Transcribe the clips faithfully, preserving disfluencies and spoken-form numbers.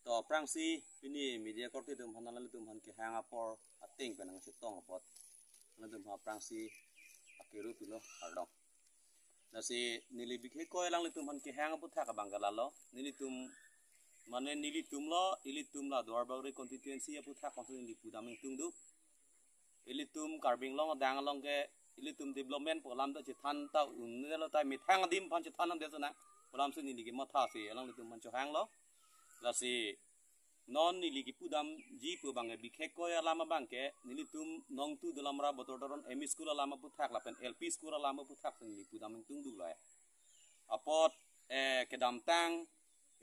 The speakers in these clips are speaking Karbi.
To aphrangsi pini media korte atum aphan, alanglitum aphan kehang apor ateng pen nangchetong apot, alanglitum aphan aphrangsi akiru pilo, kardom. Lasi neli bikhe koi alanglitum aphan kehang aputhak abang ke lalo. Nelitum, mane nelitum lo, ilitum la Duarbagori constituency aputhak aphansi neli pudam ingtungduk. Ilitum Karbi Anglong adang along ke ilitum development pu alam ta chethan ta un-e lo, ta methang adim aphan chethan nang de sana. Pu alamsi neli ke mathasi alanglitum aphan chohanglo. Lasi non neli kipudamji pu abang ke bikhe koi alam abang ke nelitum Nongtu Dolamara Botor Teron M E school alam aputhak lapen L P school alam aputhak neli pudam ingtungduk lo. Apot, eh, kedamtang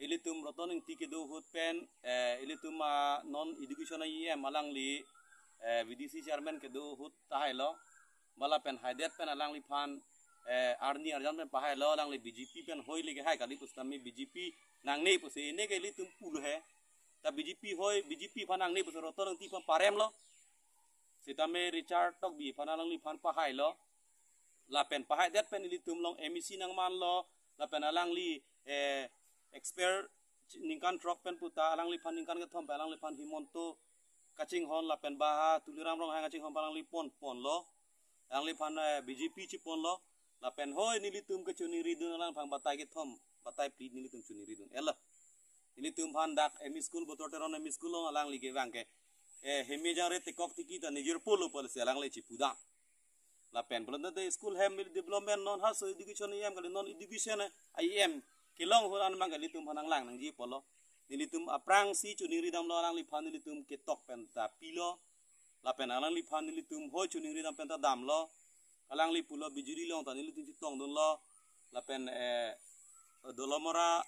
ilitum Roton Ingti kedo ahut pen, eh, ilitum, ah, non education a-E M alangli, eh, V D C chairman kedo ahut tahai lo. Bala pen haidet pen alangliphan, eh, arni arjan pen pahai lo, alangli B J P pen hoi leke hai kali pusitame B J P nangne pusi, ene ke ilitum pulo he. Ta B J P hoi, B J P aphan nangne pusi Roton Ingti aphan parem lo. Sitame Richard Tokbi aphan alangliphan pahai lo. Lapen pahaidet pen ilitum along M E C nangman lo. Lapen alangli, eh, expert ningkan throk pen puta alangliphan ningkan kethom pen alangliphan Himanta kachinghon lapen baha Tuliram Ronghang kachinghon pen alangli pon pon lo. Alangliphan, eh, B J P chepon lo. Lapen hoi nelitum kechoningri dun alangliphan batai kethom, batai phli nelitum choningri dun. Elo. Nelitum aphan dak M E school, Botor Teron M E school along alangli kevang ke, eh, heme jangre tekok tiki ta nejir polo policy alangli chepudam. Lapen pulote school hem development non haso education a-E M kali non education a-E M kelong ahut an abang ke nelitum aphan nanglang nangji apotlo. Nelitum aphrangsi choningri damlo alangliphan, nelitum ketok pen ta pilo. Lapen alangliphan nelitum hoi choningri dam pen ta damlo. Alangli pulo Bijuli along ta nelitum chetong dunlo. Lapen, eh, Dolamara,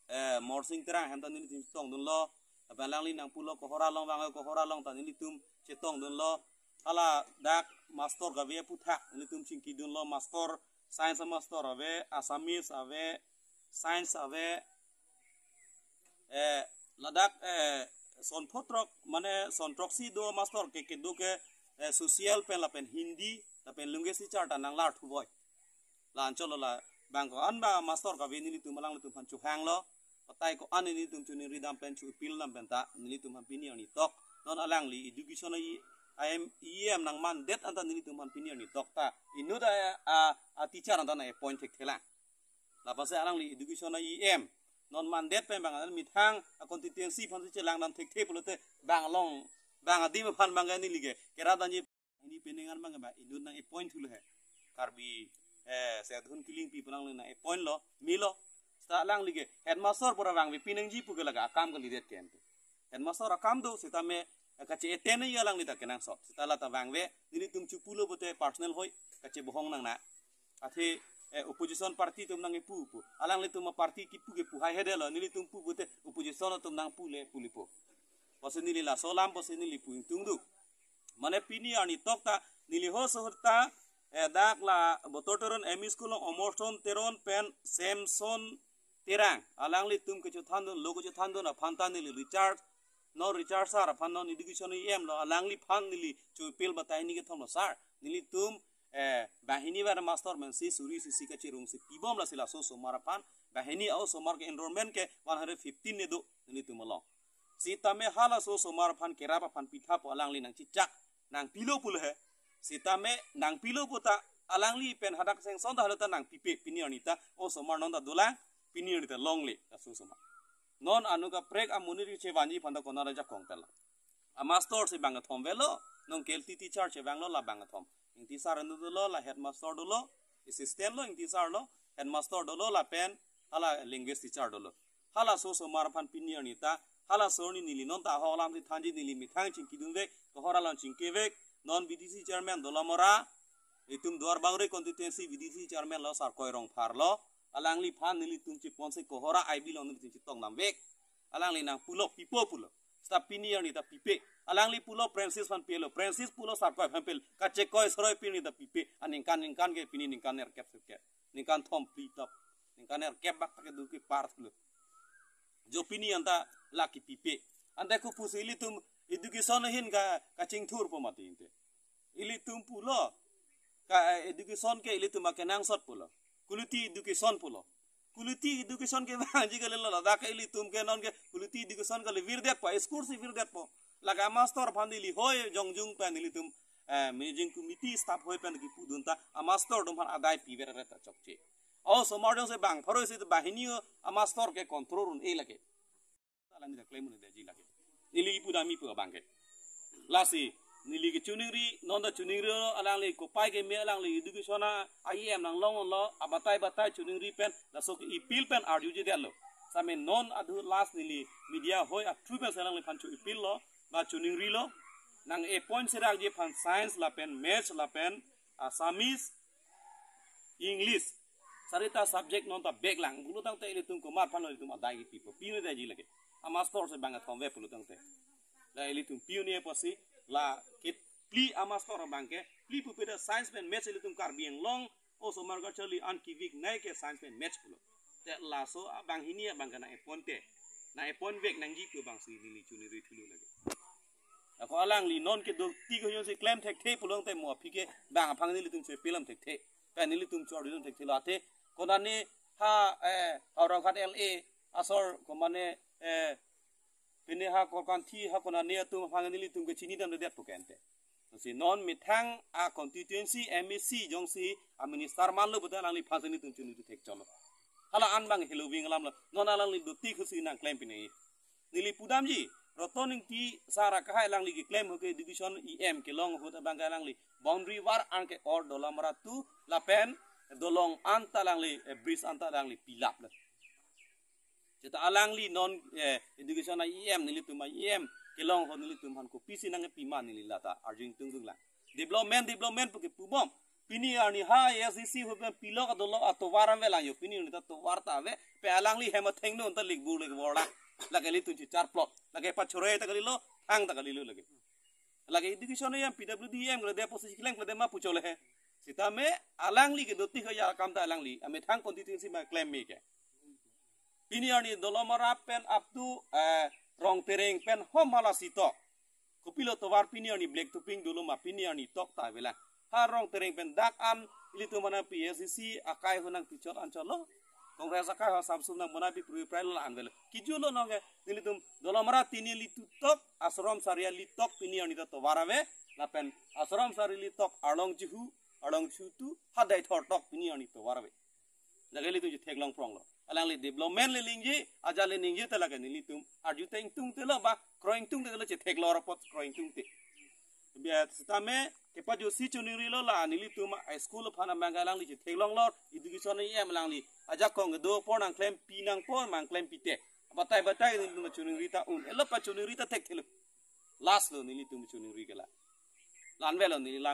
eh, Morsing Terang hem ta nelitum chetong dunlo. Lapen alangli nangpulo Kohora along vang, Kohora along ta nelitum chetong dunlo. Hala dak master kave aputhak nelitum chingki dunlo, master, science master ave, Assamese ave, science ave, eh, ladak, eh, son phongo throk, mane son throksi do master ke, kedo ke, eh, social pen lapen Hindi lapen linguistic teacher ta nanglar thuvoi. La anchot lo, labang ko-an ba master kave nelitum alanglitum aphan chohanglo. Batai ko-an nelitum choningri dam pen, cho-appeal dam pen ta nelitum aphan pini arni tok non alangli education a-E M, E M nangmandet anta nelitum aphan pini arni tok ta inut a, a, a teacher anta nang-appoint thekthelang. Lapusi alangli education a-E M non mandet pen bang an methang a-constituency aphansi chelang dam thekthe pulote bang along, bang adim aphan bang ke neli ke kerap damji. Ini pening an bang ke ba inut nang-appoint thulo he. Karbi, eh, Sedhun Killingpi pu alangli nang-appoint lo, melo. Seta alangli ke headmaster pura vangve pinangji pu ke laga akam kalidet ke ante. Headmaster akam do, sitame, eh, kache-attend ye alangli ta kenangsot. Seta lata vangve, nelitum chepulo pute personal hoi kachebohong nangne. Athe, eh, opposition party atum nangkepu pu. Alanglitum a-party kipu kepu hai hede lo, nelitum pu pute opposition atum nangpu le pu lipo. Pusi neli laso alam pusi neli pu ingtungduk. Mane pini arni tok ta neli ho suhut ta, eh, dak la Botor Teron M E school along Omorson Teron pen Samson Terang alanglitum kechethan dunlo, kechethan dun aphan ta neli Richard, non Richard sir aphan non education a-E M lo, alangliphan neli cho-appeal batai hini kethom lo, sir, nelitum, eh, banghini bar master mensi suri sisi kacherungsi pibom, lasi laso osomar aphan banghini a-osomar ke enrollment ke one hundred fifteen ne do nelitum along. Sitame halaso osomar aphan kerap aphan pitha pu alangli nangchechak nangpilo pulo he. Sitame nangpilo pu ta alangli pen hadak sanction ta halo ta nangpipe, pini arni ta osomar non ta dolang, pini arni ta longle laso osomar. Non anut kaprek amonit chevanji aphan ta konat ajakong pen lo. A-master si bang kethom avelo, non K L T teacher chevanglo, la bang kethom. Ingti sir anu dolo, la headmaster dolo, assistant lo, Ingti sir lo, headmaster dolo, lapen hala language teacher dolo. Halaso osomar aphan pini arni ta, halaso arni neli non ta ahok alamsi thanji, neli methang chingki dunvek, Kohora along chingkivek, non V D C chairman Dolamara, itum Duarbagori constituency V D C chairman lo Sarkoi Rongphar lo, alangliphan nelitum cheponsi Kohora I B along nelitum chetong damvek. Alangli nangpulo pipo pulo. Seta pini arni ta pipe. Alangli pulo Francis aphan pelo, Francis pulo Sarkoi aphan pelo. Kachekoi soroi pini ta pipe. Aningkan ningkan ke pini ningkan nerkep sirkep. Ningkan thom phli top. Ningkan nerkep bak ta kedo kepar pulo. Jo pini anta la kipipe. Ante kopusi ilitum education ahin ka, kachingthurpo mati ante. Ilitum pulo ka, eh, education ke ilitum akenangsot pulo. Quality education pulo. Quality education kevangji kalilo, ladak ke ilitum ke non ke quality education kali virdetpo, school si virdetpo. Lake amastor aphan neli hoi jongjung pen ilitum, eh, managing committee staff hoi pen kipudun ta amastor atum aphan adai piver re ta chokche. Osomar jongsi bang pharo isi ta banghini amastor ke control un-e lake. Alangli ta claim un-edetji lake. Neli pudamji pu abang ke. Lasi, neli kechiningri, non ta chiningri lo, alangli kopai keme, alangli education a-EM nanglong lo, abatai batai chiningri pen, laso ke appeal pen arjujedetlo. Same non adu last neli media hoi a-through pen si alangliphan cho-appeal lo, ba chiningri lo, nang-appoint serakji aphan science lapen maths lapen Assamese, English. Sarita subject non ta back lang. Pulo tangte ilitum komat aphan lo ilitum adai kipipo. Pi un-edetji lake. Amastor si bang athom ave pulo tangte. La ilitum pi un-e apotsi la ke phli amastor abang ke. Phli pupe ta science pen maths ilitum Karbi Anglong osomar kacharli an kevek nai ke science pen maths pulo. Te laso abanghini abang ke nang-appoint te. Nang-appoint vek nangji pu abang si neli chiningri thulo lake. Ako alangli non ke dotik ho jongsi klem thekthe pulo tangte mo aphi ke bang aphan nelitum cho-appeal lam thekthe. Pen nelitum cho-arju lam thekthe lo athe. Konane ha, eh, Howraghat L A asor komane, eh, pine ha Korkanthi ha konane atum aphan nelitum ke chinidamdedetpo ke ante. Si non methang a-constituency M A C jongsi a-minister manlo puta alangliphan si nelitum chinidam thekchotlo. Hala an abang heloving alam lo. Non alangli dotik ho si nang klem pine. Neli pudamji, Roton Engti sar akehai alangli keklem ho ke education E M kelong ahut abang ke alangli boundary wall an ke or Dolamara two lapen dolong anta alangli, eh, bridge anta alangli pilap lo. Seta alangli non, eh, education a-E M nelitum a-E M kelong ho nelitum aphan kopisi nangpima neli lata arju ingtungdung lang. Development, development pu ke pubom. Pini arni ha A S D C ahut pen pilok adolo atovar ave lang jo. Pini arni ta tovar ta ave. Pe alangli hem athengno ta likbu likbor lang. Lake ilitum chichar plot. Lake pachore ta kalilo, thang ta kalilo lake. Lake education a-E M, P W D E M, kale de posisi kilang, kale de ma puchole he. Sitame alangli ke dotik ho ya kam ta alangli. Amethang constituency ma klem me ke. Pini arni Dolamara pen up to, eh, Rongtereng pen hom hala si tok. Kopilo tovar pini arni black topping dolo ma pini arni tok ta avelang. Ha Rongtereng pen dak an ilitum aphan P S D C akai ho nangpichot anchot lo. Congress akai ho samsum nang bona pi prui prai lo an avelo. Kijut lo nonke nelitum Dolamara tini ali tu tok, Ashram Sari ali tok pini arni ta tovar ave. Lapen Ashram Sari ali tok arlong chihu, arlong chihu tu, ha Deithor tok pini arni tovar ave. Lake ilitum chetheklong prong lo. Alangli development le ningje, ajat le ningje ta lake nelitum arju te ingtungte lo ba, kroi ingtungte lo chetheklong apot kroi ingtungte. Biya sitame kepajutsi chiningri lo la nelitum a-school aphan abang ke alangli chetheklong lo, education E M alangli. Ajakong kedo apor nang klempi nangpo, nang klempi te. Batai batai nelitum chiningri ta un-elo, pachiningri ta thekthelo. Last lo nelitum chiningri ke la. La-an avelo neli la